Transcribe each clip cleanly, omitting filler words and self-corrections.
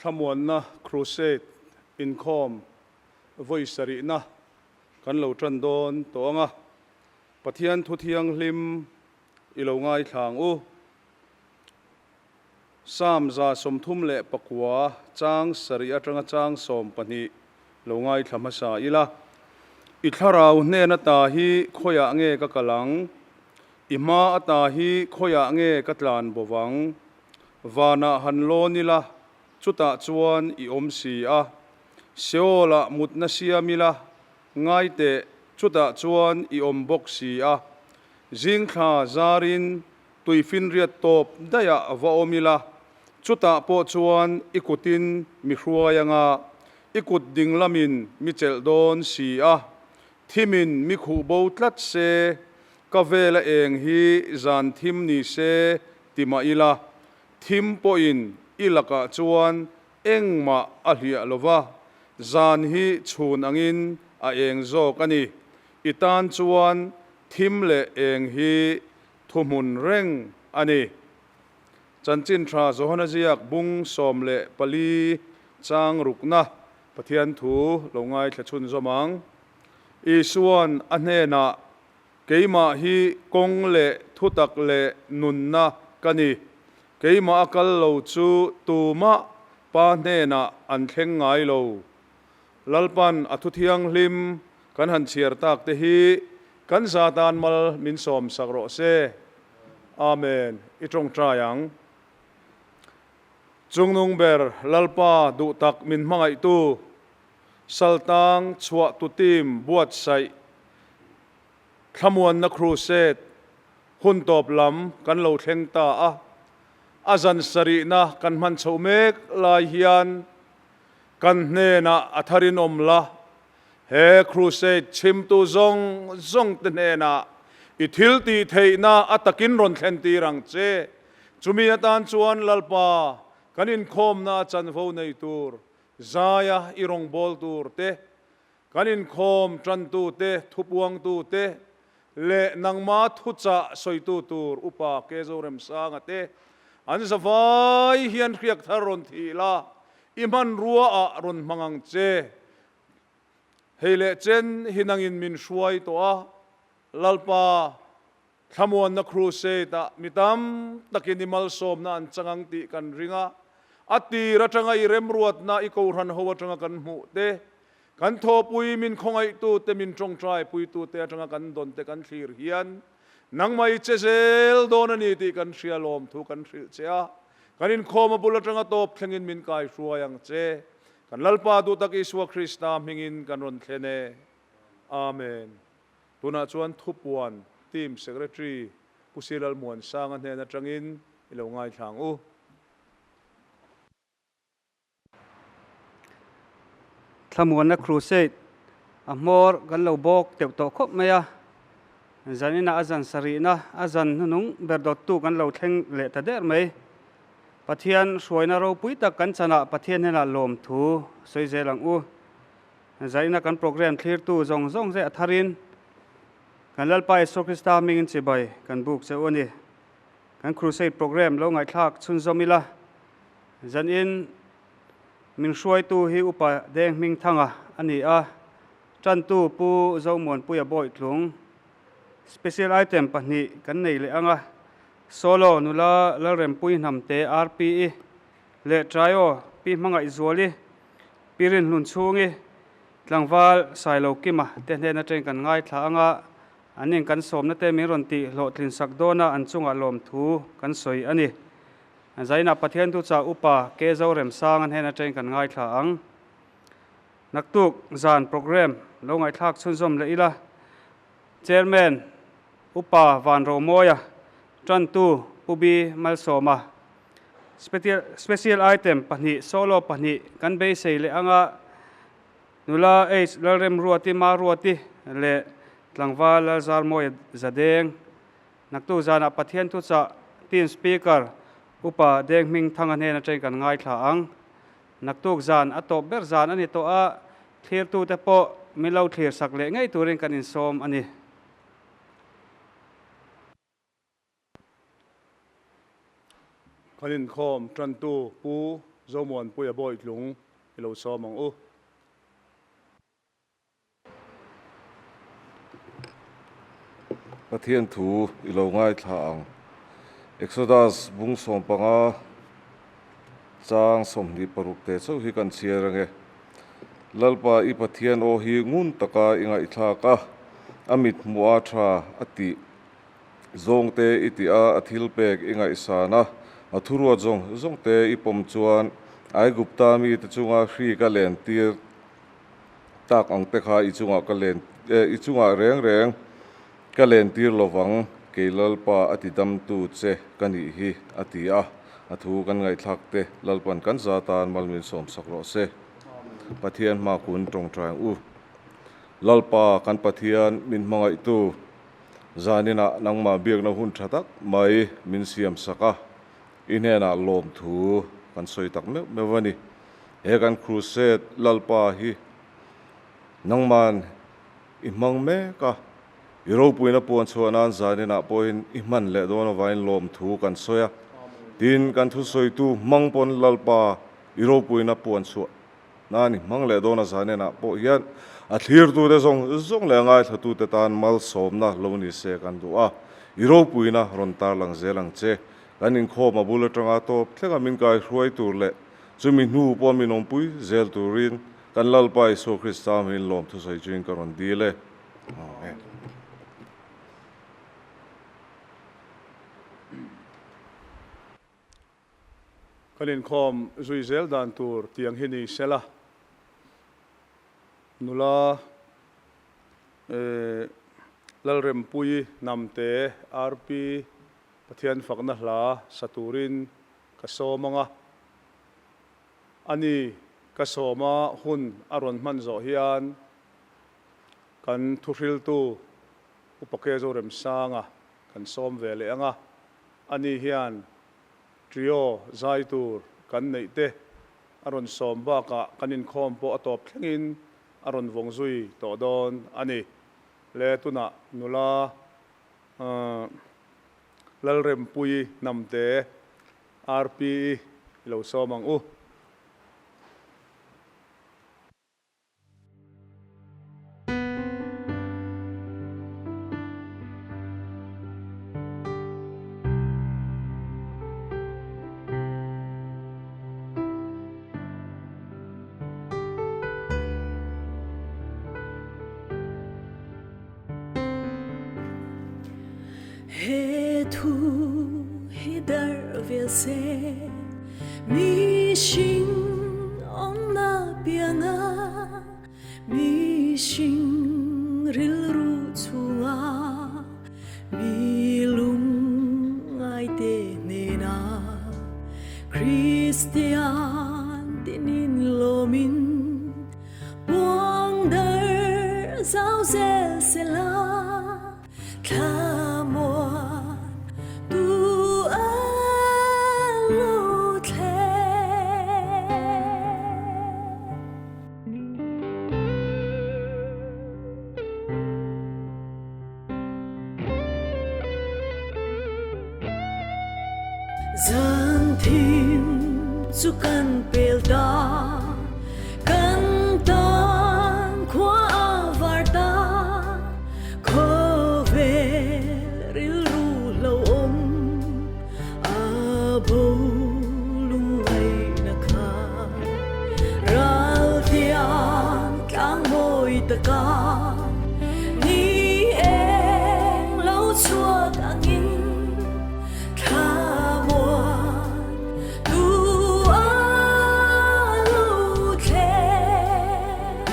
Thlamuanna Crusade inkhawm vawi sarihna kan lo tan dawn tawh ang a, Pathian thu thianghlim i lo ngaithla ang u. Psalm 39 chang sarih atanga chang 12 lo ngaithla hmasa ila. I thlarau hnen ata hi khawiah nge ka kal ang? I hma ata hi khawiah nge ka tlan bo vang? Vanah han lawn ila, chutah chuan i awm si a. Seol-ah mutna siam ila, ngai teh, chutah chuan i awm bawk si a. Zingthla zarin Tuifinriat tawp daihah va awm ila, chutah pawh chuan i kutin mi hruai anga, i kut ding lamin mi chelh dawn si a. Thimin mi khuh bo tlat se, ka vela eng hi zan thim ni se ti mah ila, thim pawhin i lakah chuan engmah a hliah lo va, zan hi chhun angin a eng zawk a ni. I tan chuan thim leh eng hi Thuhmun reng a ni. Chanchin Tha Johana ziak bung 14 chang rukna Pathian thu lo ngaithla chhunzawm ang. Isuan a hnenah, Keimah hi kawng leh thutak leh nunna ka ni. Keimah a kal lo chu tumah Pa hnenah an thleng ngai lo. Lalpan a thu thianghlim kan han chhiar tak te hi kan za tan mal min sawm sak rawh se. Amen. I tawngtai ang. Chungnung ber Lalpa duh tak min hmangaihtu, Saltang chhuah tu team buatsaih, Thlamuanna Crusade hun tawp lam kan lo thleng ta a, a zan sarihna kan hman chhoh mek lai hian Kan hnenah a tharin awm la, he crusade chhimtu zawng zawng te hnenah i thil tih theihna a takin rawn thlen tir ang che. Chumi atan chuan Lalpa, kan inkhawmna a chanvo nei tur, zaia i rawngbâwl tur te, kan inkhawm ṭantu te, thupuangtu te, leh nangma thuchah sawitu tur Upa Ke Zoremsanga te an zavai hian hriak thar rawn thih la, i hmanrua ah rawn hmang ang che. Hei leh chen hi nangin min hruai tawh a, Lalpa Thlamuanna Crusade ah mi tam takin i malsawmna an chang ang tih kan ring a, a tir atanga i remruatna i kohhran ho atanga kan hmuh te, Kan thawpui min khawngaihtute, min tawngtaipuitute atanga kan dawnte kan thlir hian nangmah i che zel dawn a ni tih kan hria lawm thu kan hrilh che a. Kan inkhawm a bul atanga tawp thlengin min kaihruai ang che. Kan Lalpa duhtak Isua Krista hmingin kan rawn thlen e. Amen. Tunah chuan Thupuan Team Secretary Pu Silal Muansanga hnen atangin i lo ngaithla ang u. Thlamuanna Crusade a hmawr kan lo bawk teuh tawh khawp mai a, zaninah a zan sarihna a zan hnuhnung ber dawttu kan lo thleng leh ta der mai. Pathian hruaina ropui tak kan chanah Pathian hnenah lawmthu sawi zel ang u. Zaina kan program thlirtu zawng zawng zeh a tharin kan Lalpa Isua Krista hmingin chibai kan buk che u a ni. Kan Crusade program lo ngaihthlak chhunzawm ila. Zanin min hruaitu hi Upa Deng Hmingthanga a ni a, tantu Pu Zomuanpuia Bawitlung. Special item pahnih kan nei leh ang a, Solo nula Lalrempui Hnamte RPE leh Trio Pi Hmangaihzuali, Pi Rinhlunchhungi, Tlangval Sailokima te hnen atangin kan ngaithla ang a, an in kan sawmna te min rawn tih hlawhtlin sak dawn a, an chungah lawmthu kan sawi a ni. Zainah Pathian Thuchah Upa Ke Zoremsanga hnen atangin kan ngaithla ang. Naktuk zan program lo ngaihthlak chhunzawm leh ila. Chairman Upa Van Romawia, Tantu Pu B Malsawma. Special item pahnih, solo pahnih kan beisei leh anga Nula H Lalremruati Maruati leh Tlangval Lalzarmawia Zadeng. Naktu zanah Pathian thuchah Team Speaker Upa Deng Hming Thanga hnen atangin kan ngaithla ang. Naktuk zan a tawp ber zan a ni tawh a, thlirtute pawh min lo thlir sak leh ngei turin kan insawm a ni. Kan inkhawm tantu Pu. Zomuanpuia Bawitlung i lo sawm ang u. Pathian thu i lo ngaithla ang. Exodus bung 15 chang 26 te chauh hi kan chhiar ange. Lalpa i Pathian aw hi ngun taka i ngaihthlak a, a mit hmuh a tha a tih zawng te i tih a, a thil pek i ngaihsan a, a thuruat zawng zawng te i pawm chuan Aigupta mite chunga hri ka len tir tak ang te kha i chungah ka len i chungah reng reng ka len tir lovang kei Lalpa a ti damtu che ka nih hi a ti a, a thu kan ngaihthlak te Lalpan kan za tan mal min sawmsak rawh se. Pathian hma kun tawngtai ang u. Lalpa kan Pathian min hmangaihtu zaninah nangmah biakna hun tha tak mai min siam sak a, i hnenah lawmthu kan sawi tak meuh meuh a ni. He kan crusade Lalpa hi nangman i hmang mek a, i ropuina puan chhuah nan zaninah pawhin i hman leh dawn avangin lawmthu kan sawi a. Tin, kan thusawitu hmang pawn Lalpa i ropuina puan chhuah nan i hmang leh dawn a zaninah pawh hian a thlirtute zawng zawng leh a ngaithlatute tan malsawmna lo ni se kan duh a, i ropuina rawn tarlang zel ang che. Kan inkhawm a bul atanga tawp thlenga min kaihruai tur leh Chumi hnu pawh min awmpui zel turin kan Lalpa Isua Krista hmingin lawm thusawi chuin ka rawn dil e. Amen. Kan inkhawm zui zel dan tur tiang hi ni sela, nula Lalrempuii Hnamte RP Pathian fakna hla sa turin Ka sawm ang a, ani ka sawma hun a rawn hman zawh hian kan thuhriltu Upa Kezo Remsanga kan sawm ve leh ang a, ani hian trio zai tur kan neih te a rawn sawm bakah kan inkhawm pawh a tawp thlengin a rawn vawng zui tawh dawn a ni. Le tunah nula Lalrempuii Hnamte, RP, i lo sawm ang u. He thu hi darh vel se, mihring awmna pianga, mihring rilru chhunga, mi lungngaite hnena Kristian tinin lawmin Puang dar zau zel sela thlamuan tu a lo thleng. Zan thim chu kan pel ta, kan tan khua a var ta, khawvel rilru hlauhawm a bo lungngaihna kha. Ral tiang tlang mawi taka ni eng lo chhuak angin thlamuan tu a lo thleng.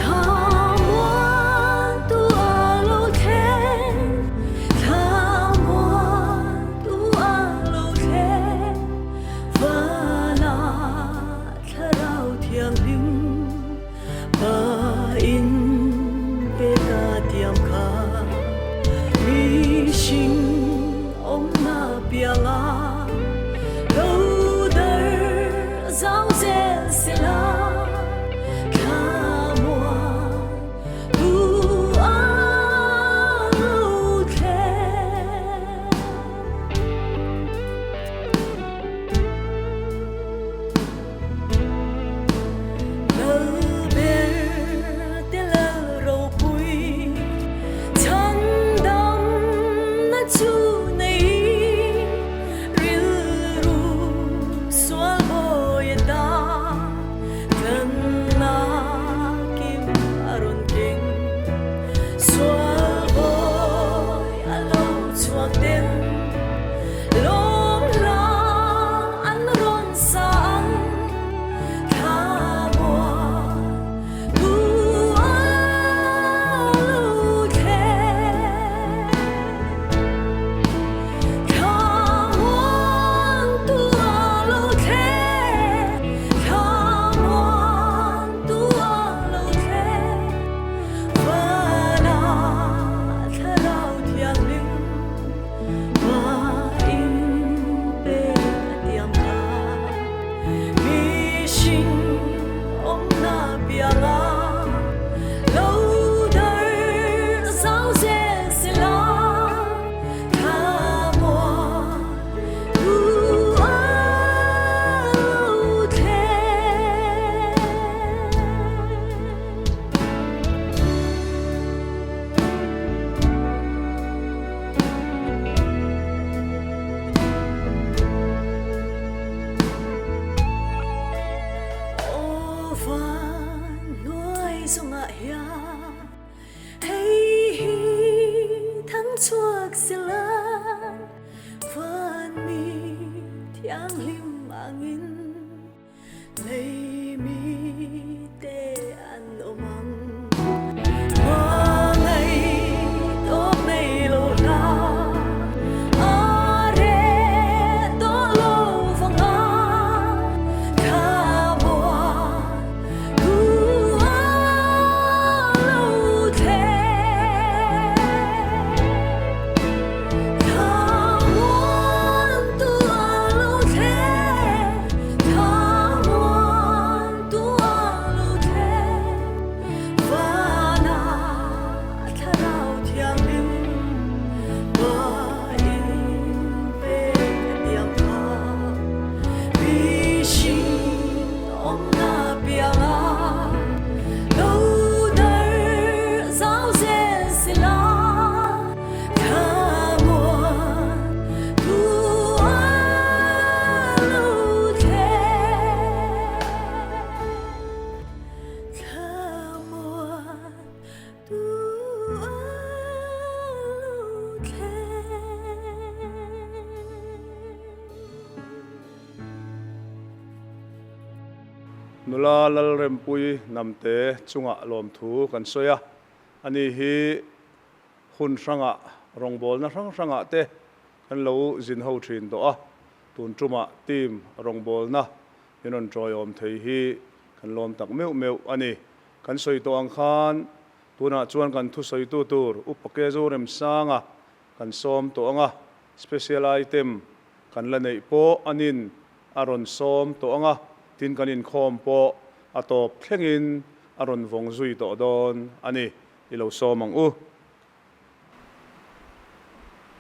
Thlamuan tu a lo thleng, thlamuan tu a lo thleng. Vala thlarau thianghlim pa in pe ka tiam kha mihring awmna pianga lo dar zau zel sela thlamuan tu a lo thleng. chhuak sela, van mi thianghlim angin lei mite an awm ang. Hmangaih tawp nei lo hla a reh tawh lo vang a, thlamuan thu a lo thleng. Thlamuan tu a lo thleng, thlamuan tu a lo thleng. Vana thlarau thianghlim pa in pek a tiang kha. Mihring awmna pianga lo dar zau zel sila thlamuan thu a lo thleng. Thlamuan tu a lo thleng. Nula Lalrempui Namte chungah lawmthu kan sawi a, ani hi hun hrangah rawngbawlna hrang hrangah te kan lo zin ho thin tawh a, tun tumah team rawngbawlna min rawn tawiawm thei hi kan lawm tak meuh meuh a ni. Kan sawi tawh ang khan tunah chuan kan thusawitu tur Upa Kezo Remsanga kan sawm tawh ang a, special item kan la neih pawh anin a rawn sawm tawh ang a, tin kan inkhawm pawh a tawp thlengin a rawn vawng zui tawh dawn a ni. I lo sawm ang u.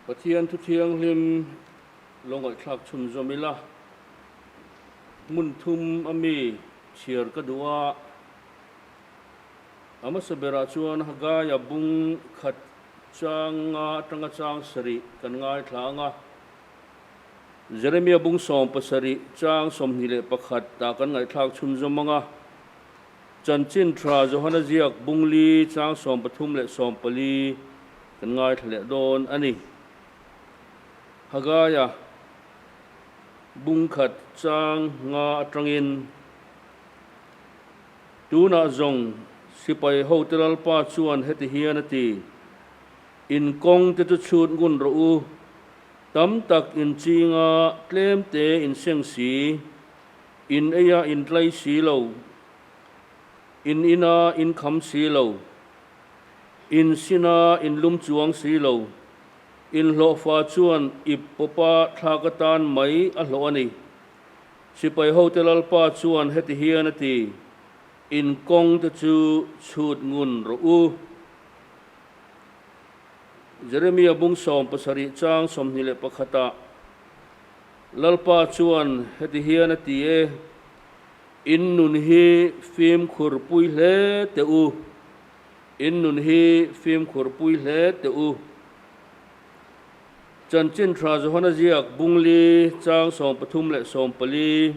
Pathian thu thianghlim lo ngaihthlak chhunzawm ila, hmun thum a mi chhiar ka duh a, a hmasa berah chuan Hagaia bung khat chang nga atanga chang sarih kan ngaithla ang a, Jeremia bung 17 chang 21 ah kan ngaihthlak chhunzawm ang a, Chanchin tha Johana ziak bung li chang 13 leh 14 kan ngaithla leh dawn a ni. Hagaia bung khat chang nga atangin tunah zawng sipai hote Lalpa chuan heti hian a ti, In kawng te chu chhut ngun rawh u, tam tak in chinga tlem te in seng si, In eia in tlai si lo, in ina in kham si lo, in sina in lum chuang si lo, in hlawhfa chuan ip pawpa thlak atan mai a hlawh a ni. Sipai hote Lalpa chuan heti hian a ti, In kawng te chu chhut ngun rawh u. Jeremia bung 17 chang 21 ah, Lalpa chuan heti hian a ti e, In nun hi fimkhur pui hle teh u, in nun hi fimkhur pui hle teh u. Chanchin tha Johana ziak bungli chang 13 leh 14.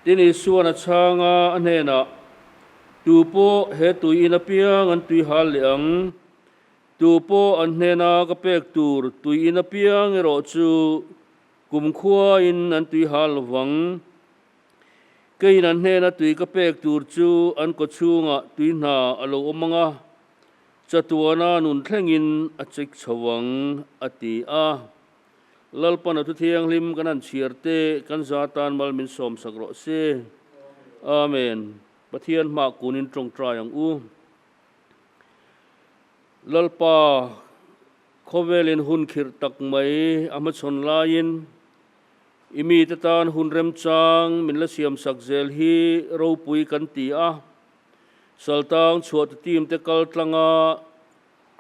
Tin Isuan a chhang a, a hnenah, Tu pawh he tui in apiang an tui hal leh ang. Tu pawh an hnena ka pek tur tui in apiang erawh chu kumkhuain an tui hal lovang. Keiin an hnena tui ka pek tur chu an kawchhungah tui hna a lo awm ang a, chatuana nun thlengin a chik chho ang, a ti a. Lalpan a thu thianghlim kan han chhiar te kan za tan mal min sawmsak rawh se. Amen. Pathian hmah kunin tawngtai ang u. Lalpa, khawvelin hun khirh tak mai a hmachhawn laiin i mite tan hun remchang min la siamsak zel hi ropui kan ti a. Saltang chhuahte team te kal tlanga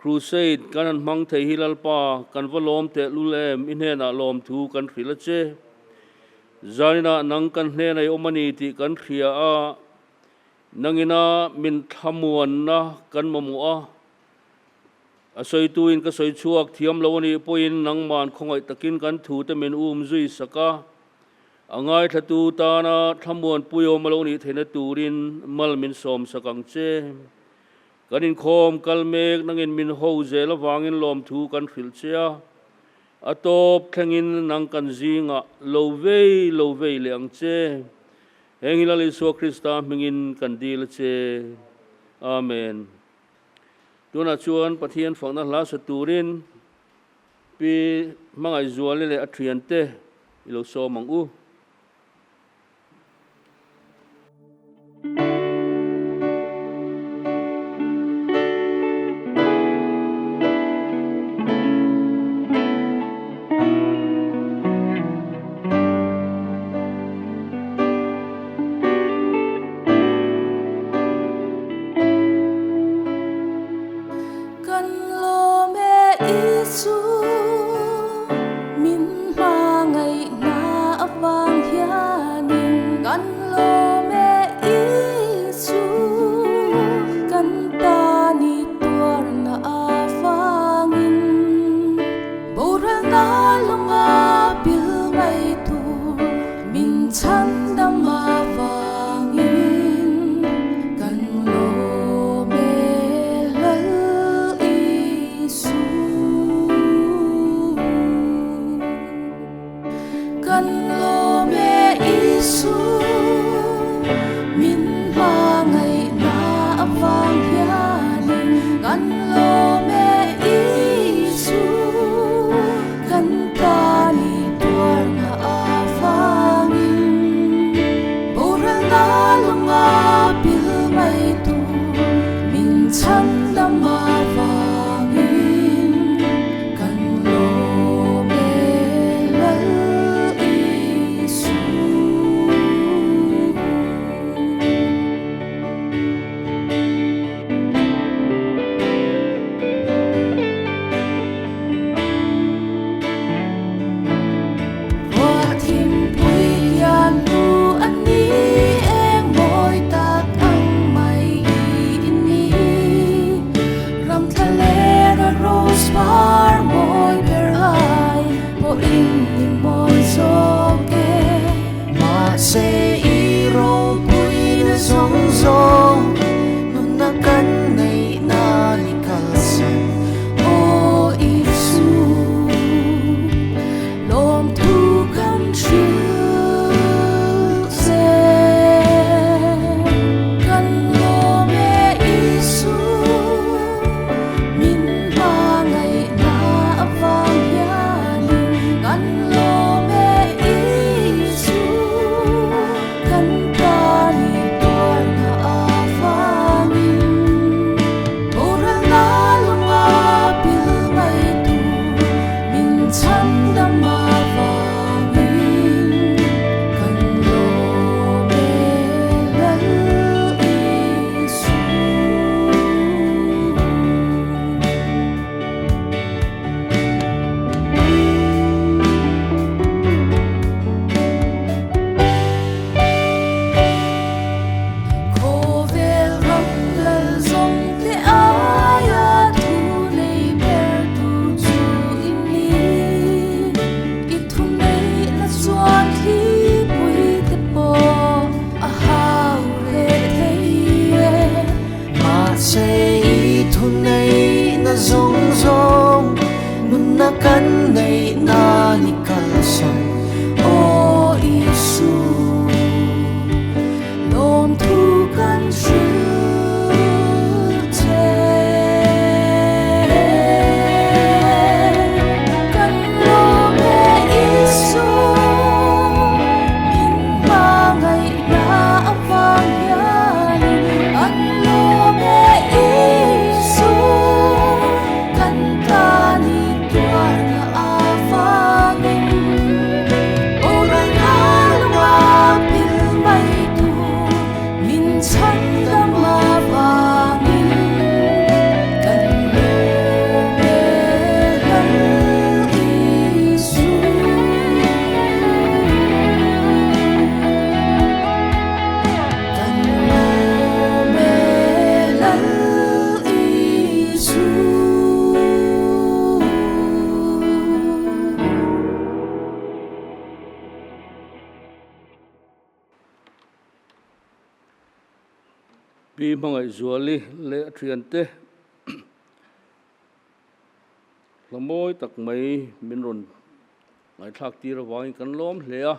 Crusade kan han hmang thei hi Lalpa, kan va lawm teh lul em, i hnenah lawmthu kan hrilh a che. Zaninah nang kan hnenah i awm a ni tih kan hria a. Nangina min thlamuanna kan mamawh a, a sawituin ka sawi chhuak thiam lo a nih pawhin nangman khawngaih takin kan thute min um zui sak a, a ngaithlatu tana thlamuanpui awm a lo nih theihna turin mal min sawm sak ang che. Kan inkhawm kal mek nangin min ho zel avangin lawmthu kan hrilh che a, a tawp thlengin nang kan zingah lo vei lo vei leh ang che. Heng hi Lal Isua Krista hmingin kan dil a che. Amen. Tunah chuan Pathian fakna hla sa turin Pi Hmangaihzuali leh a thiante i lo sawm ang u. Kan lawm e Isu, min hmangaihna avang hianin. Kan lawm e Isu, kan ta ni tuarna avangin. Boralna lawng a pil mai tur min chhandam avangin kan lawm e Lal Isu. Pi Hmangaihzuali leh a thiante hla mawi tak mai min rawn ngaihthlak tir avangin kan lawm hle a.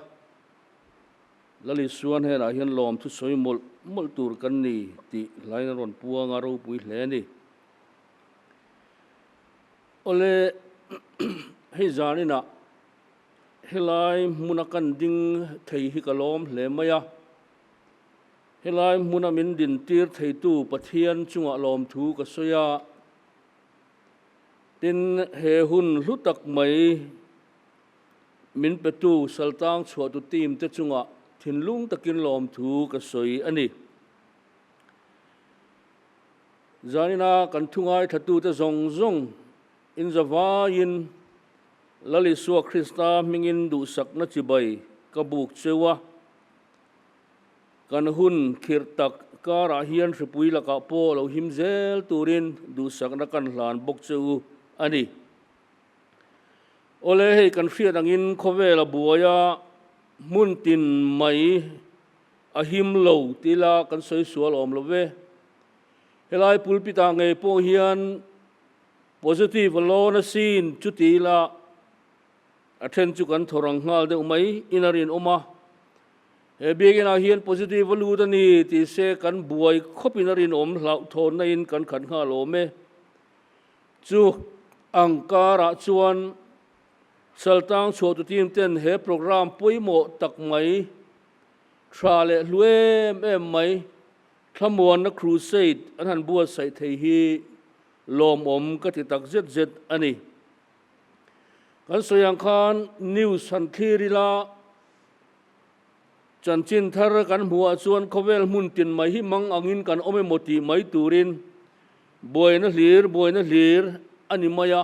Lalisuan hnenah hian lawm thu sawi mawlh mawlh tur kan ni tih hlain a rawn puang a, ropui hle a ni. Awle, hei zaninah helai hmuna kan ding thei hi ka lawm hle mai a. Helai hmuna min dintir theitu Pathian chungah lawmthu ka sawi a. Tin, he hun hlu tak mai min petu Saltang chhuahtu team te chungah thinlung takin lawmthu ka sawi a ni. Zanina kan thu ngaithlatute zawng zawng inzavaiin Lal Isua Krista hmingin duhsakna chibai ka buk cheu a. Kan hun khirh tak karah hian hripui lakah pawh lo him zel turin duhsakna kan hlan bawk che u a ni. Awle hei kan hriat angin khawvel a buai a, hmun tin mai a him lo ti ila kan sawi sual awm lo ve. Helai pulpit ah ngei pawh hian positive a lawn a sin chu ti ila A then chu kan thaw rang nghal deuh mai in a rinawm a, he biakinah hian positive a lut a ni tih se kan buai khawpin a rinawm hlauhthawnna in kan khat nghal awm e. Chu ang karah chuan Saltang chhuahtu team ten he programme pawimawh tak mai, tha leh hlu em em mai, Thlamuanna Crusade an han buatsaih thei hi lawmawm ka ti tak zet zet a ni. Kan sawi ang khan news han thlir ila, chanchin thar kan hmuhah chuan khawvel hmun tin mai hi mang angin kan awm emaw tih mai turin buaina hlir buaina hlir a ni mai a.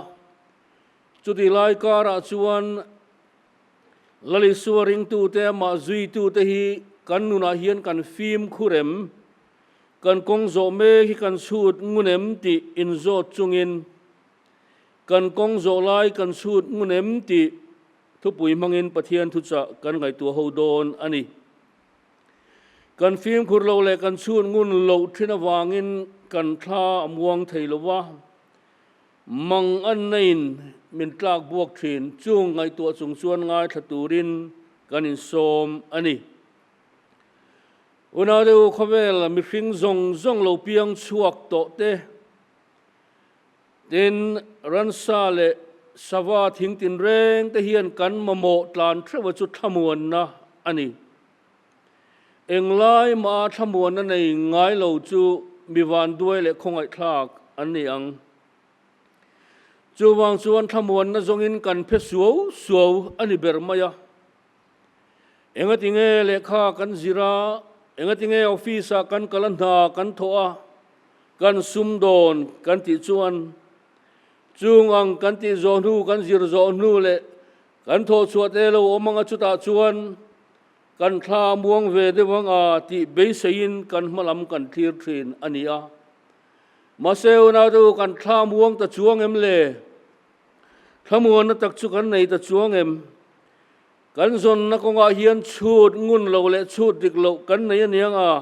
Chutih lai karah chuan Lalisua ringtute amah zuitute hi kan nunah hian kan fimkhur em, kan kawng zawh mek hi kan chhut ngun em tih inzawt chungin Kan kawng zawh lai kan chhut ngun em tih thupui hmangin Pathian thuchah kan ngaihtuah ho dawn a ni. Kan fimkhur loh leh kan chhut ngun loh thin avangin kan thla a muang thei lo va, mang anna-in min tlak buak thin chung ngaihtuah chung chuan ngaithla turin kan insawm a ni. Unau deuh khawvel mihring zawng zawng lo piang chhuak tawh te, Tin, ransa leh sava thing tinreng te hian kan mamawh tlan theuha chu thlamuanna a ni. Englai maha thlamuanna nei ngai lo chu mi vanduai leh khawngaihthlak an ni ang. Chuvang chuan thlamuanna zawngin kan phe suau suau a ni ber mai a. Engatinge lehkha kan zir a, engatinge office-ah kan kal a hna kan thawh a, kan sum dawn kan tih chuan chung ang kan tih zawh hnu, kan zir zawh hnu leh kan thawh chhuah te lo awm anga chutah chuan kan thla muang ve deuh ang a tih beiseiin kan hma lam kan thlir thin a ni a. Mahse unau te u kan thla muang ta chuang em le? Thlamuanna tak chu kan nei ta chuang em? Kan zawnna kawngah hian chhut ngun lo leh chhut dik loh kan nei aniang a.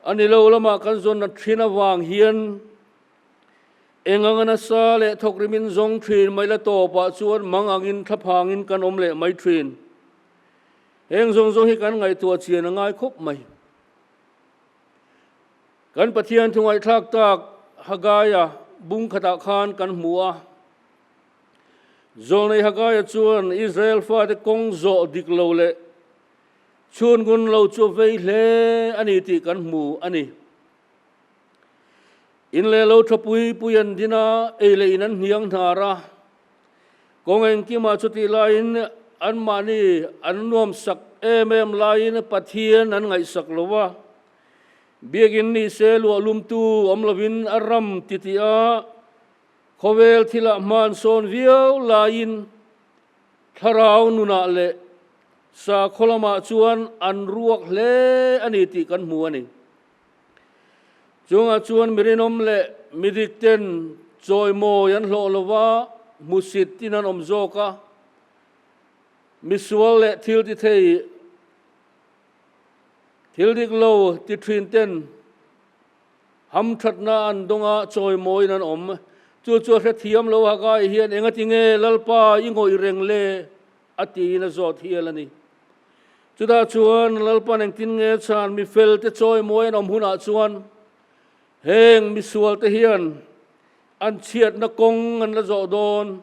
A ni lo lamah kan zawnna thin avang hian eng anga nasa leh thawk rimin zawng thin mai la tawpah chuan mang angin thlaphangin kan awm leh mai thin. Heng zawng zawng hi kan ngaihtuah chian a ngai khawp mai. Kan Pathian thu ngaihthlak tak Hagaia bung khatah khan kan hmu a. Zawlnei Hagaia chuan Israel fate kawng zawh dik lo leh Chhungun lo chu vei hle a ni tih kan hmu a ni. In leh lo tha pui pui an din a, ei leh in an hniang hnar a. Kawng engkimah chutih laiin anmahni an nuamsak em em laiin Pathian an ngaihsak lo va. Biakin ni se luah lumtu awm lovin a ram titih a, khawvel thilah hma an sawn viau laiin Thlarau nunah leh sakhaw lamah chuan an ruak hle a ni tih kan hmu a ni. Chungah chuan mirinawm leh midik ten chawimawi an hlawh lo va, hmusit tin an awm zawk a. Misual leh thil ti thei, thil dik lo ti thin ten. Hamthatna an dawng a, chawimawiin an awm. Chu chu a hrethiam lo Hagai hian engatinge Lalpa i ngawih reng le? a tiin a zawt hial a ni. Chutah chuan Lalpa'n engtin nge chhan mi felte chawimawi an awm hunah chuan heng misualte hian an chhiatna kawng an la zawh dawn,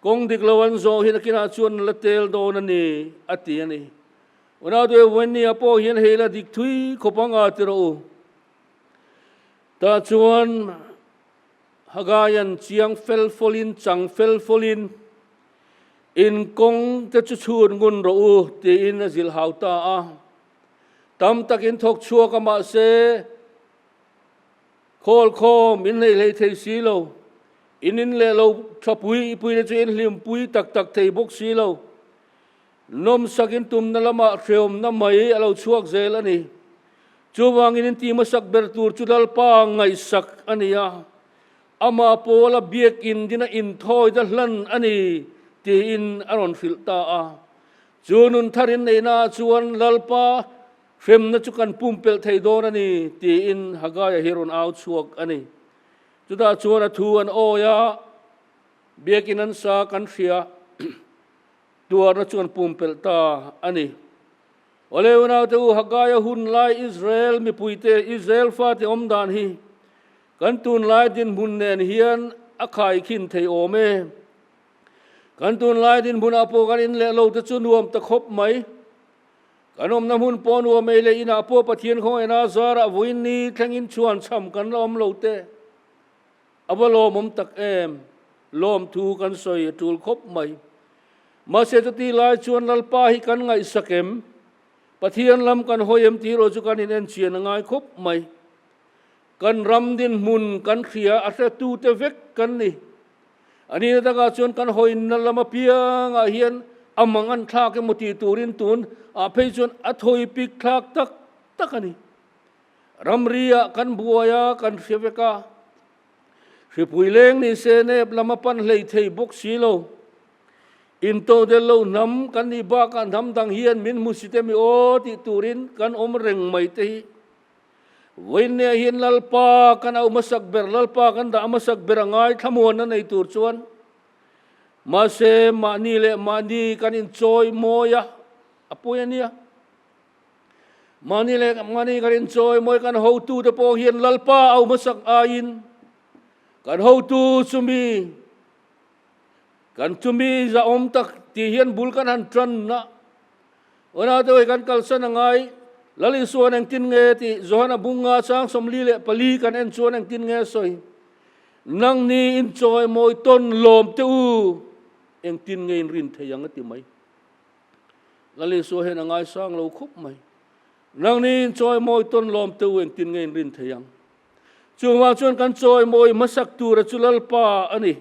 kawng dik lo an zawh hi nakinah chuan an la tel dawn a ni, a ti a ni. Unaute Wenny-a pawh hian hei la dik thui khawp ang a ti rawh u. Tah chuan Hagaian chiang fel fawlin, chang fel fawlin, In kawng te chu chhun ngun rawh u, tiin a zilh hau ta a. Tam takin thawk chhuak a mahse, khawl khawm in hlei hlei thei si lo, in in leh lo tha pui pui te chu in hlim pui tak tak thei bawk si lo. Nawmsak in tumna lamah hreawmna mai a lo chhuak zel a ni. Chuvangin in ti hmasak ber tur chu Lalpa ngaihsak a ni a, amah pawla biakin dina inthawi ta hlan a ni tiin a rawn hrilh ta a. Chu nun thar in neihnaah chuan Lalpa hremna chu kan pumpelh thei dawn a ni tiin Hagaia hi rawn au chhuak a ni. Chutah chuan a thu an awi a, biakin an sa kan hria. Tuarna chuan pumpelh ta a ni. Awle unaute u, Hagaia hun lai Israel mipuite, Israel fate awm dan hi kan tunlai dinhmun nen hian a khaikhin thei awm e. Kan tunlai dinhmunah pawh kan in leh lo te chu nuam ta khawp mai. Kan awmna hmun pawh nuam ei leh inah pawh Pathian khawngaihna zarah vawiin ni thlengin chhuan chham kan la awm lo te. A va lawmawm tak em? Lawmthu kan sawi a tul khawp mai. Mahse chuti lai chuan Lalpa hi kan ngaihsak em? Pathian lam kan hawi em tih erawh chu kan inenchian a ngai khawp mai. Kan ram dinhmun kan hria a hretute vek kan ni. A nihna takah chuan kan hawina lam apiangah hian a mang an thlak emaw tih turin tun ah phei chuan a thawi pik thlak tak tak a ni. Ramri-ah kan buai a, kan hria vek a. Hripui leng ni se nep lam a pan hlei thei bawk si lo. Intodelh lo hnam kan nih bakah hnam dang hian min hmu si te mi aw tih turin kan awm reng mai te hi. Vawiinne hian Lalpa kan au hmasak ber, Lalpa kan dah hmasak ber a ngai thlamuanna nei tur chuan mahse mahni leh mahni kan inchawi mawi a, a pawi a nia. Mahni leh mahni kan inchawi mawi kan hotute pawh hian Lalpa au hmasak aiin kan hotu chumi kan chumi zahawm tak tih hian bul kan han tan a. Unaute hi kan kalsan a ngai. Lal Isuan engtin nge tih Johana bunga chang 44 kan en chuan engtin nge sawi. Nangni inchawi mawi tawn lawm te u engtin nge in rin thei ang a ti mai. Lal Isua hian a ngaisang lo khawp mai. Nangni in chawimawi tawn lawm te u engtin nge in rin thei ang? Chuvang chuan kan chawimawi hmasak tura chu Lalpa a ni.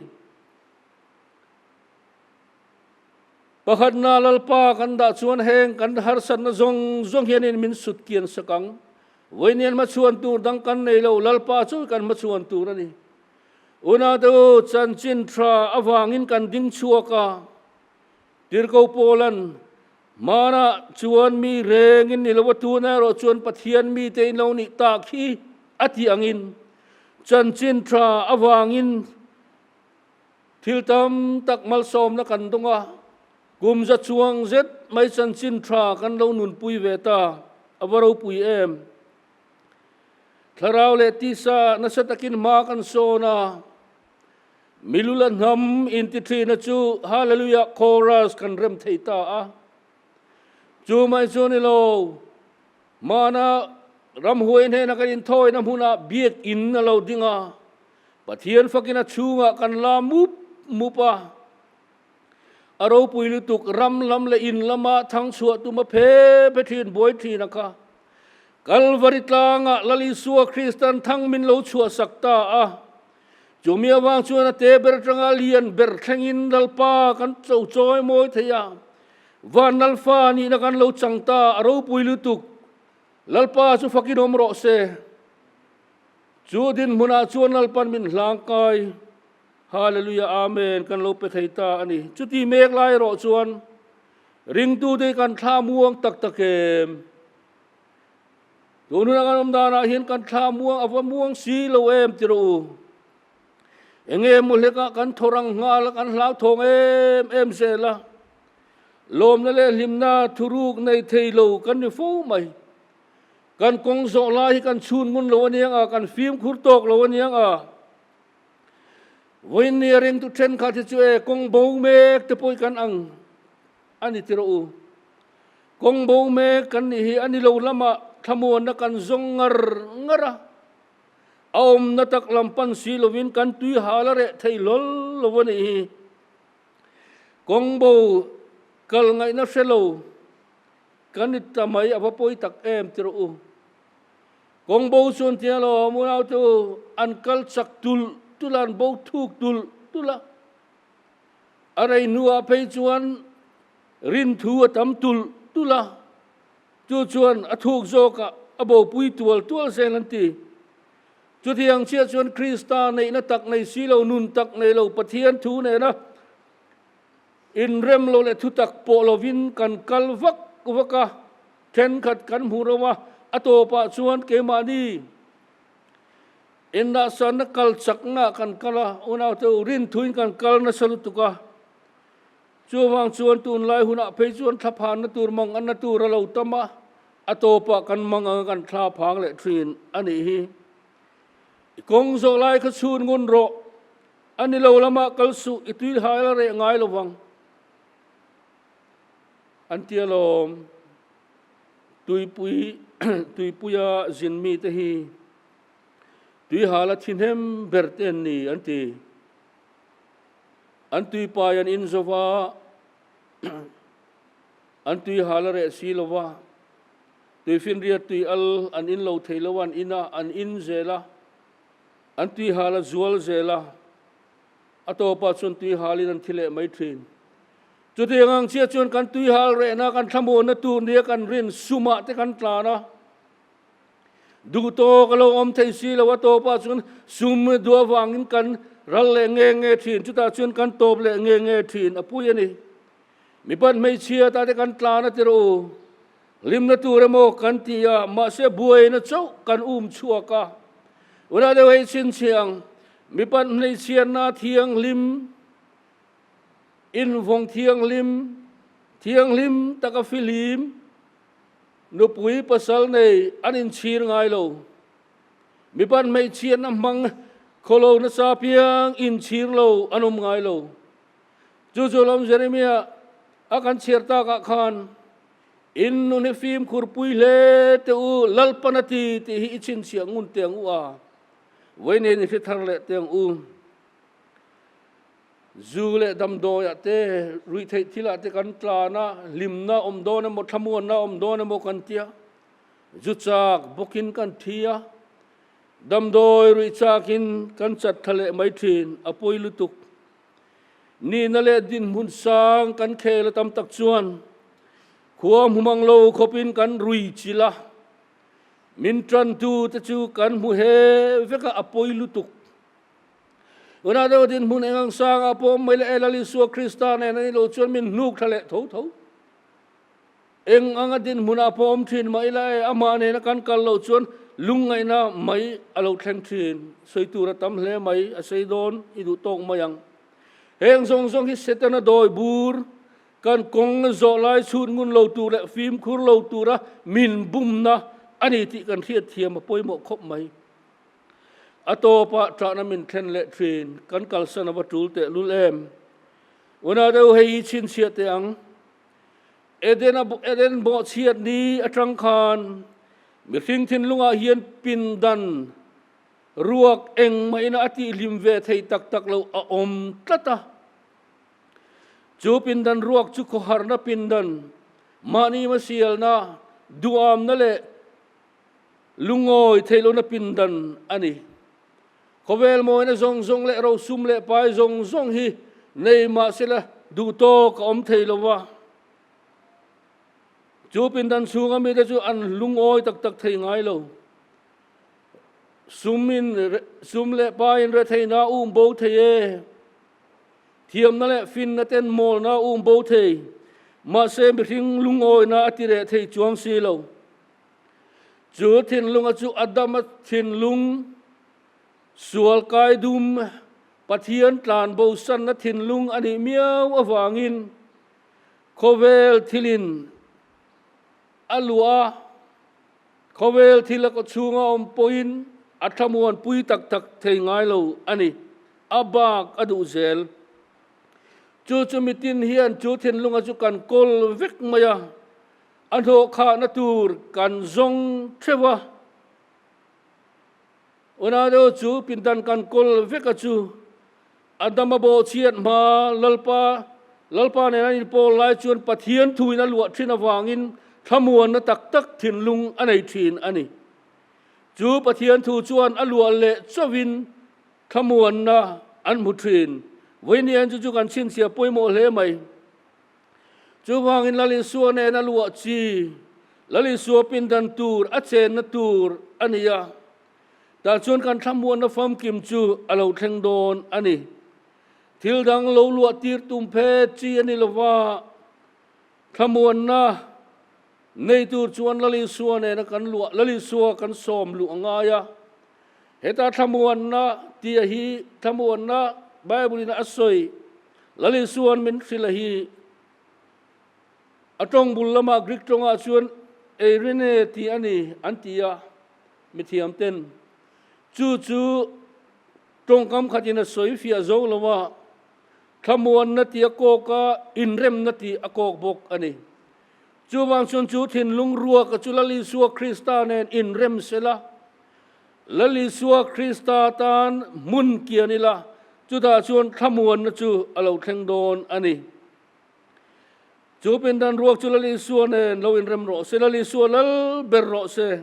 Pakhatna Lalpa kan dah chuan heng kan harsatna zawng zawng hianin min sut kian sak ang. Vawiin hmachhuan tur dang kan nei lo, Lalpa chu kan hmachhuan tur a ni. Unaute u, chanchin tha avangin kan ding chhuak a. Tirhkoh Paula'n, Hmanah chuan mi rengin ni lo a, tunah erawh chuan Pathian mite in lo nih tak hi a tih angin chanchin tha avangin thil tam tak malsawmna kan dawng a, kum za chuang zet mai chanchin tha kan lo nunpui ve ta, a va ropui em? Thlarau leh tisa nasa takin hma kan sawn a. Milula hnam inti thina chu Hallelujah Chorus kan rem thei ta a. Chu mai chu ni lo, hmana ramhuai hnena kan inthawina hmunah biakin a lo ding a, Pathian fakin a chhungah kan la mup mup a. A ropui lutuk ram lam leh in lama thang chhuah tum a phe phe thin buai thin a kha. Kalvari tlangah Lal Isua Kristan thang min lo chhuahsak ta a. Chumi avang chuan a te ber atanga lian ber thlengin Lalpa kan cho chawi mawi thei a, van Lalfa nihna kan lo chang ta, a ropui lutuk. Lalpa chu fakin awm rawh se. Chu dinhmunah chuan Lalpan min hlangkai, Hallelujah Amen, kan lo pe thei ta a ni. Chuti mek lai erawh chuan ringtute hi kan thla muang tak tak em? Tun huna kan awm danah hian kan thla muang a va muang si lo em ti rawh u. Enge maw hlekah kan thaw rang nghal a, kan hlauthawng em em zel a. Lawmna leh hlimna thuruk nei thei lo kan ni fo mai. Kan kawng zawh lai hi kan chhun ngun lo aniang a, kan fimkhur tawk lo aniang a. Vawiin nia ringtu thenkhat hi chu e kawng bo mek te pawh hi kan ang a ni ti rawh u. Kawng bo mek kan nih hi a ni lo lamah thlamuanna kan zawng ngar ngar a, a awmna tak lam pan si lovin kan tui hal a reh thei hlawl lo a nih hi. Kawng bo kal ngaihna hre lo kan ni ta mai a va pawi tak em ti rawh u. Kawng bo chuan tia lo unau te u an kal chak tulh tulh a, an bo thuk tulh tulh a. A rei hnuah phei chuan rinthu a tam tulh tulh a, chu chuan a thuk zawkah a bopui tual tual zel an ti. Chutiang chiah chuan Krista neihna tak nei si lo, nun tak nei lo Pathian thu nena inrem lo leh thutak pawh lovin kan kal vak vak a, Thenkhat kan hmuh ro a, a tawpah chuan keimahni innahsanna kal chaknaah kan kal a, unaute u rinthuin kan kal nasa lutuk a. Chuvang chuan tunlai hunah phei chuan thlaphanna tur mang anna tur a lo tam a, a tawpah kan mang anga kan thla phang leh thin a nih hi. I kawng zawh lai kha chhun ngun rawh, a ni lo lamah kal suh, i tui hai la reh ngai lo vang. An ti alawm, tuipui tuipuia zin mite hi tuihala thi hnem ber te an ni an ti. An tuipai an in zo va, an tuihala reh si lo va, tuifinriat tui al an in lo thei lo a, an in a, an in zel a, an tuihala zual zel a, a tawpah chuan tuihalin an thi leh mai thin. Chutiang ang chiah chuan kan tuihal rehna, kan thlamuanna tur nia kan rin sumah te kan tlan a. Duh tawk a lo awm thei si lo, a tawpah chuan sum duh avangin kan ral leh nge nge thin, chutah chuan kan tawp leh nge nge thin a pui a ni. Mipat hmeichhia ta te kan tlan a ti rawh u, hlimna tur emaw kan ti a, mahse buaina chauh kan um chhuak a. Unau deuh hei chhinchhiang, mipat hmeichhiatna thianghlim, Invawng thianghlim, thianghlim taka fihlim, nupui pasal nei an inchhir ngai lo. Mipat hmeichhiatna hmang khawlo nasa piang inchhir lo an awm ngai lo. Chu chu lawm Jeremiah a kan chhiar takah khan, In nun hi fimkhur pui hle teh u, Lalpan a ti tih hi i chhinchhiah ngun teh ang u a, vawiin i hre thar leh teh ang u. Zu leh damdawiah te, ruihtheih thilah te kan tlan a, hlimna awm dawn emaw, thlamuanna awm dawn emaw kan ti a, zu chak bawkin kan thi a, damdawi ruih chakin kan chat thla leh mai thin, a pawi lutuk. Nihna leh dinhmun sang kan khel a tam tak chuan khua hmu mang lo khawpin kan rui chilh a, min tantu te chu kan hmu he vek a, a pawi lutuk. Tunah deuh dinhmun eng ang sangah pawh mai leh Lal Isua Krista nen an ilo chuan min hnuk thla leh tho tho. Eng anga dinhmunah pawh awm thin mah ila e, amah nena kan kal loh chuan lungngaihna mai a lo thleng thin. Sawi tur a tam hle mai, a sei dawn i duh tawk mai ang. Heng zawng zawng hi Setana dawi bur, kan kawng zawh lai chhut ngun lo tur leh fimkhur lo tura min bumna a ni tih kan hriatthiam a pawimawh khawp mai. A tawpah ṭahna min thlen leh ṭhin, kan kalsan a va ṭul teh lul em? Unau deuh hei hi chhinchhiah teh ang. Eden a Eden bawhchhiat ni aṭang khan mihring thinlungah hian pindan ruak engmahina a tihhlim ve thei tak tak lo a awm tlat a. Chu pindan ruak chu khawharna pindan, mahni hmasialna, duhamna leh Lungawi theih lohna pindan a ni. Khawvel mawina zawng zawng leh rosum leh pai zawng zawng hi nei mah sela duh tawk a awm thei lo va. Chu pindan chhunga mite chu an lungawi tak tak thei ngai lo. Sumin sum leh paiin retheihna a um bo thei e. Thiamna leh finna ten mawlna a um bo thei. Mahse mihring lungawina a ti reh thei chuang si lo. Chu thinlunga chu Adama thinlung, sual kai dum, Pathian tlan bosanna thinlung a nih miau avangin khawvel thilin a luah a, khawvel thil a kawchhunga awm pawhin a thlamuanpui tak tak thei ngai lo a ni. A bak a duh zel. Chu chu mitin hian chu thinlunga chu kan kawl vek mai a, a hnawhkhahna tur kan zawng theuh a. Unau chu pindan kan kawl vek a chu Adama bawhchhiat hma Lalpa Lalpa nen an inpawl lai chuan Pathian thuin a luah thin avangin thlamuanna tak tak thinlung a nei thin a ni. Chu Pathian thu chuan a luah leh chauhin thlamuanna an hmu thin. Vawiin chu chu kan chhinchhiah pawimawh hle mai. Chuvangin Lal Isua nen a luah chi, Lal Isua pindan tur a chenna tur a ni a. Tah chuan kan thlamuanna famkim chu a lo thleng dawn a ni. Thil dang lo luah tir tum phet chi a ni lova, thlamuanna nei tur chuan Lal Isua nena kan luah, Lal Isua kan sawm luh a ngai a. Heta thlamuanna tia hi thlamuanna Bible-in a sawi Lal Isua'n min hrilh a hi a tawng bul lamah Greek tawngah chuan eirene tih a ni an ti a, mithiam ten chu chu tawngkam khatin a sawi fiah zo lo a, thlamuanna tih a kawk a, inremna tih a kawk bawk a ni. Chuvang chuan chu thinlung ruaka chu Lal Isua Krista nen inrem sela, Lal Isua Krista tan hmun kian ila, chutah chuan thlamuanna chu a lo thleng dawn a ni. Chu pindan ruak chu Lal Isua nen lo inrem rawh se, Lal Isua lal ber rawh se.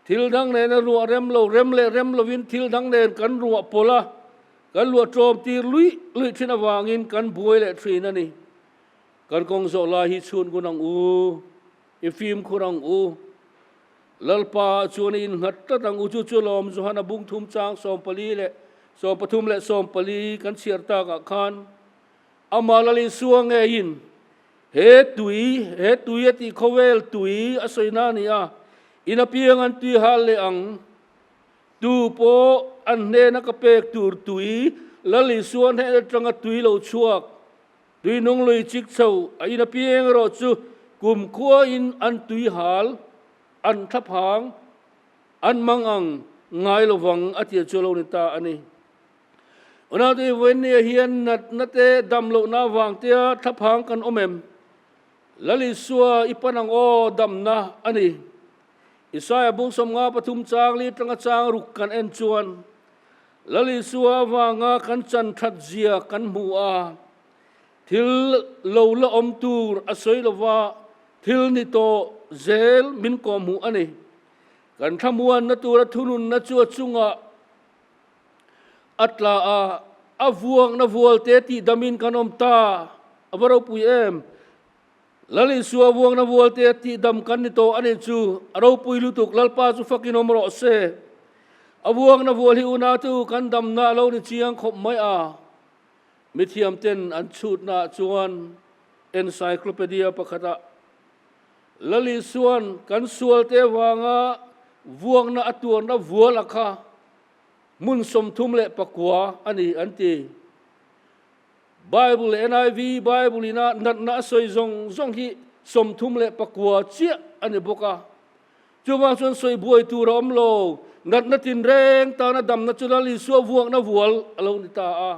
Thil dang nena ruah rem lo, rem leh rem lovin thil dang nen kan ruah pawlh a, kan luah ṭawm tir luih luih ṭhin avangin kan buai leh ṭhin a ni. Kan kawng zawh lai hi chhun ngun ang u, i fimkhur ang u. Lalpa chuan i innghat tlat ang u. Chu chu lawm Johana bung thum chang 14 leh 13 leh 14 kan chhiar takah khan amah Lal Isua ngeiin he tui, he tui a tih khawvel tui a sawi na a ni a, in apiang an tui hal leh ang. Tu pawh an hnena ka pek tur tui, Lal Isua hnen atanga tui lo chhuak Tui nung lui chik chho a in apiang erawh chu kum khuain an tui hal, an thlaphang, an mang ang ngai lovang a tia chu a lo ni ta a ni. Unaute vawinia hian natna te dam lohna avang tea thlaphang kan awm em? Lal Isua i pan ang aw damna a ni. Isaia bung 53 chang li atanga chang ruk kan en chuan Lal Isua avanga kan chan that zia kan hmu a, thil lo la awm tur a sawi lova thil ni tawh zel min kawhhmuh a ni. Kan thlamuanna tura thununna chu a chungah a tla a, a vuakna vualte tihdamin kan awm ta, a va ropui em! Lal Isua vuakna vualte tihdam kan ni tawh a nih chu, a ropui lutuk, Lalpa chu fakin awm rawh se. A vuakna vual hi unautu kan damna a lo ni chiang khawp mai a, mithiamten an chhutnaah chuan encyclopedia pakhatah Lal Isua'n kan sualte avanga vuakna a tuarna vual a kha hmun 39 a ni an ti. Bible leh NIV Bible ina natna a sawi zawng zawng hi 39 chiah a ni bawk a. Chuvang chuan sawi buai tur a awm lo. Natna tinreng tana damna chu Lal Isua vuakna vual a lo ni ta a.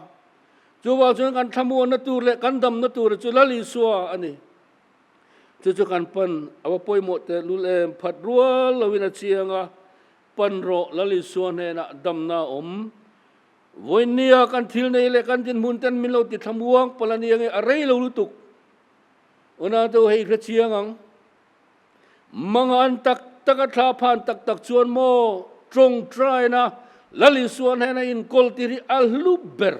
Chuvang chuan kan thlamuanna tur leh kan damna tura chu Lal Isua a ni. Chu chu kan pan a va pawimawh tehlul em phat rual loin a chiang a, pan rawh Lal Isua hnenah damna a awm. Vawinia kan thil nei leh kan dinhmun ten min lo ti thlamuang palh a nia nge a rei lo lutuk. Unau hei hre chiang ang. Manga an tak tak a thla phan tak tak chuan maw tawngtaina Lal Isua hnena inkawl tir hi a hlu ber.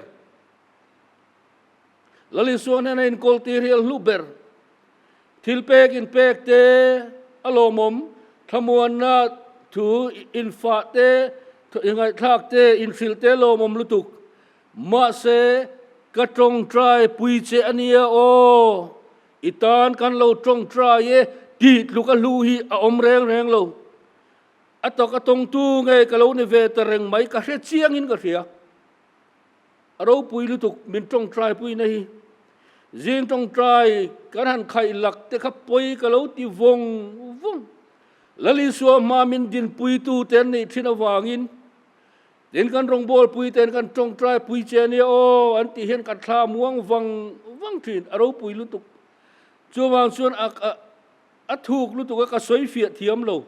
Lal Isua hnena inkawl tir hi a hlu ber. Thil pek inpek te a lawmawm, thlamuanna thu infah te, ingaihthlak te, inhrilh te lawmawm lutuk. Mahse, ka tawngtai pui che a nia aw, i tan kan lo tawngtai e tih tluk a hlu hi a awm reng reng lo. A tak a tawngtu nge ka lo ni ve ta reng mai ka hre chiangin ka hria. A ropui lutuk min tawngtai puina hi. Zing tawngtai kan han khaih lak te kha pawi ka lo ti vawng vawng. Lal Isua hma min dinpuitu te an neih thin avangin tin kan rawngbawlpui ten kan tawngtai pui che ania aw an tih hian ka thla muang vang vang thin. A ropui lutuk. Chuvang chuan a a thuk lutuk a ka sawi fiah thiam lo.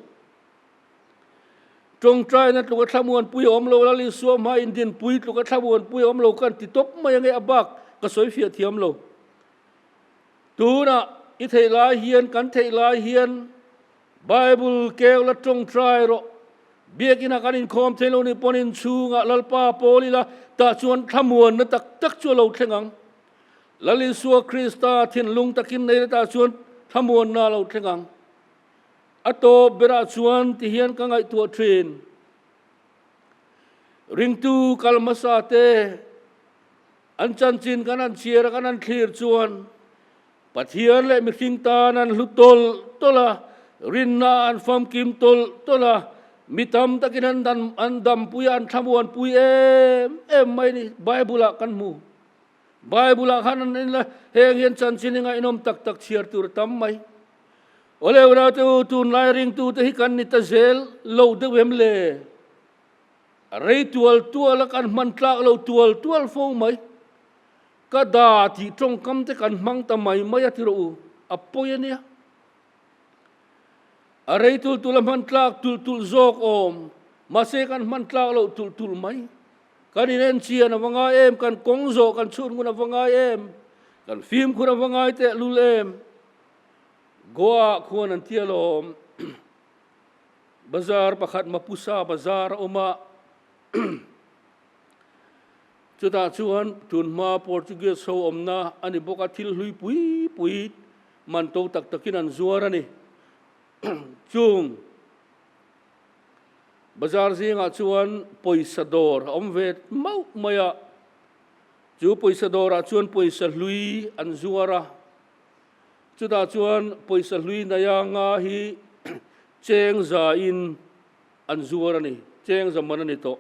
Tawngtaina tluk a thlamuanpui a awm lo, Lal Isua hma indinpui tluk a thlamuanpui a awm lo kan ti tawp mai ange a bak ka sawi fiah thiam lo. Tunah i theih lai hian kan theih lai hian Bible keu la tawngtai rawh. Biakina kan inkhawm thei lo nih pawn inchhungah Lalpa pawl ila tah chuan thlamuanna tak tak chu a lo thleng ang. Lal Isua Krista thinlung takin nei la tah chuan thlamuanna a lo thleng ang. A tawp berah chuan ti hian ka ngaihtuah thin. Ringtu kal hmasa te an chanchin kan han chhiar a kan han thlir chuan Pathian leh mihring tan an hlu tawlh tawlh a, rinna an famkim tawlh tawlh a, mi tam takin an dan an dampui a, an thlamuanpui em em mai a ni. Bible-ah kan hmu. Bible-ah khan an en la, heng hian chanchin hi ngaihnawm tak tak chhiar tur a tam mai. Awle unaute u, tunlai ringtute hi kan ni ta zel lo deuh em le? A rei tual tual a, kan hman tlak lo tual tual fo mai. Ka da tih tawngkam te kan hmang ta mai mai a ti rawh u, a pawi a nia. A rei tul tul a hman tlak tulh tulh zawk awm, mahse kan hman tlak loh tulh tulh mai. Kan inenchian a va ngai em, kan kawng zawh kan chhun ngun a va ngai em, kan fimkhur a va ngai tehlul em. Goa ah khuan an ti alawm. Bazar pakhat Mapusa bazar a awm a, chutah chuan tunhma Portuguese ho awmna a ni bawk a, thil hlui pui pui man to tak takin an zuar a ni. Chung bazar zingah chuan pawisa dawr a awm ve mauh mai a, chu pawisa dawrah chuan pawisa hlui an zuar a. Chutah chuan pawisa hlui naia nga hi cheng zain an zuar a ni, cheng za man a ni tawh.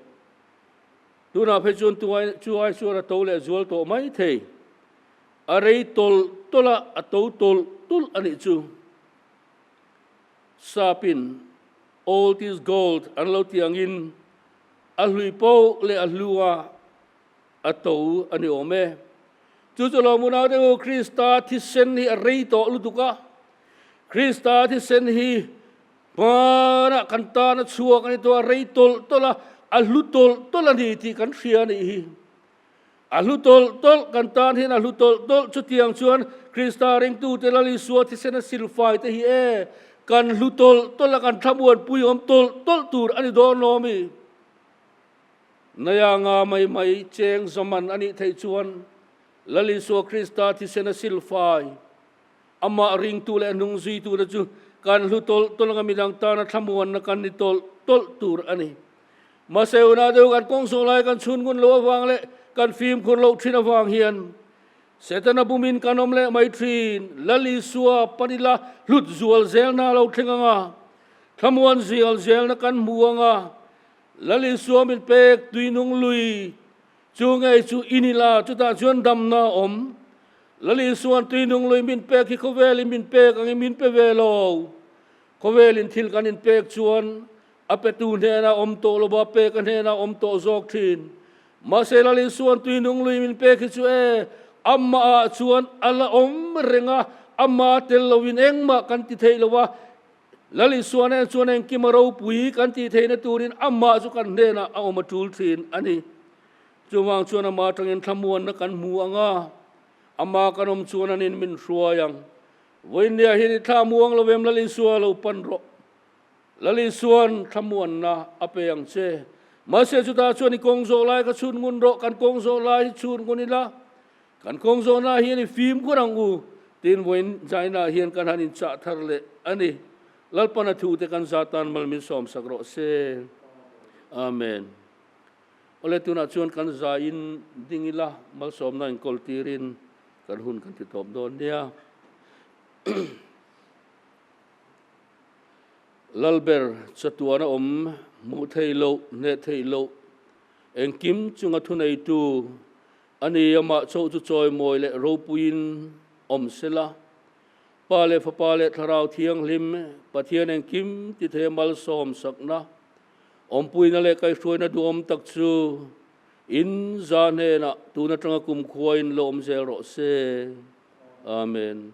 Tunah phei chuan chu ai chuan a to leh zual tawh mai thei. A rei tawlh tawlh a, a to tawlh tulh a nih chu. Sapin old is gold an lo tih angin a hlui poh leh a hlu a, A to a ni awm e. Chu chu lawm unau te u, Krista thisen hi a rei tawh lutuk a. Krista thisen hi hmanah kan tan a chhuak a ni tawh a, rei tawlh tawlh a, a hlu tawlh tawlh a ni tih kan hria a nih hi. A hlu tawlh tawlh, kan tan hian a hlu tawlh tawlh. Chutiang chuan Krista ringtute Lal Isua thisen a silfai te hi e, kan hlu tawlh tawlh a, kan thlamuanpui awm tawlh tawlh tur a ni dawn lawm i. Naia nga mai mai cheng zaman a nih theih chuan Lal Isua Krista thisen a silfai. Amah ringtu leh hnungzuitute chu kan hlu tawlh tawlh anga midang tana thlamuanna kan ni tawlh tawlh tur a ni. Mahse unau deuh kan kawng zawh lai kan chhun ngun loh avang leh kan fimkhur loh thin avang hian Setana bumin kan awm leh mai thin. Lal Isua panila hlut zual zelna a lo thleng anga, thlamuan zial zelna kan hmu anga, Lal Isua min pek tuinung lui chu ngei chu in ila, chutah chuan damna a awm. Lal Isua'n tuinung lui min pek hi khawvelin min pek angin min pe ve lo. Khawvelin thil kan inpek chuan a petu hnenah awm tawh lo va, pek a hnenah awm tawh zawk thin. Mahse Lal Isua'n tuinung lui min pek hi chu e, amahah chuan a la awm reng a, ama tel loin engmah kan ti thei lo va, Lal Isua nen chuan engkim a ropui kan tih theihna turin amah chu kan hnenah a awm a tul thin a ni. Chuvang chuan amah atangin thlamuanna kan hmu ang a, amah kan awm chuan anin min hruai ang. Vawiinniah hian i thla muang lo em Lal Isua lo pan rawh. Lal Isua'n thlamuanna a pe ang che. Mahse chutah chuan i kawng zawh lai kha chhun ngun rawh, kan kawng zawh lai hi chhun ngun ila, Kan kawng zawhna hian i fimkhur ang u tiin vawiin China hian kan han inchah thar leh a ni. Lalpana thute kan za tan mal min sawmsak rawh se. Amen. Awle tunah chuan kan za in ding ila malsawmna inkawl tirin kan hun kan ti tawp dawn nia. Lalber chatuana awm hmuh theih loh, hneh theih loh, engkim chunga thuneitu a ni. Amah chauh chu chawimawi leh ropuiin awm sela. Pa leh Fapa leh Thlarau Thianghlim, Pathian engkim ti thei a malsawm sakna, awmpuina leh kaihhruaina duhawm tak chu in za hnenah tun atanga kumkhua in lo awm zel rawh se. Amen.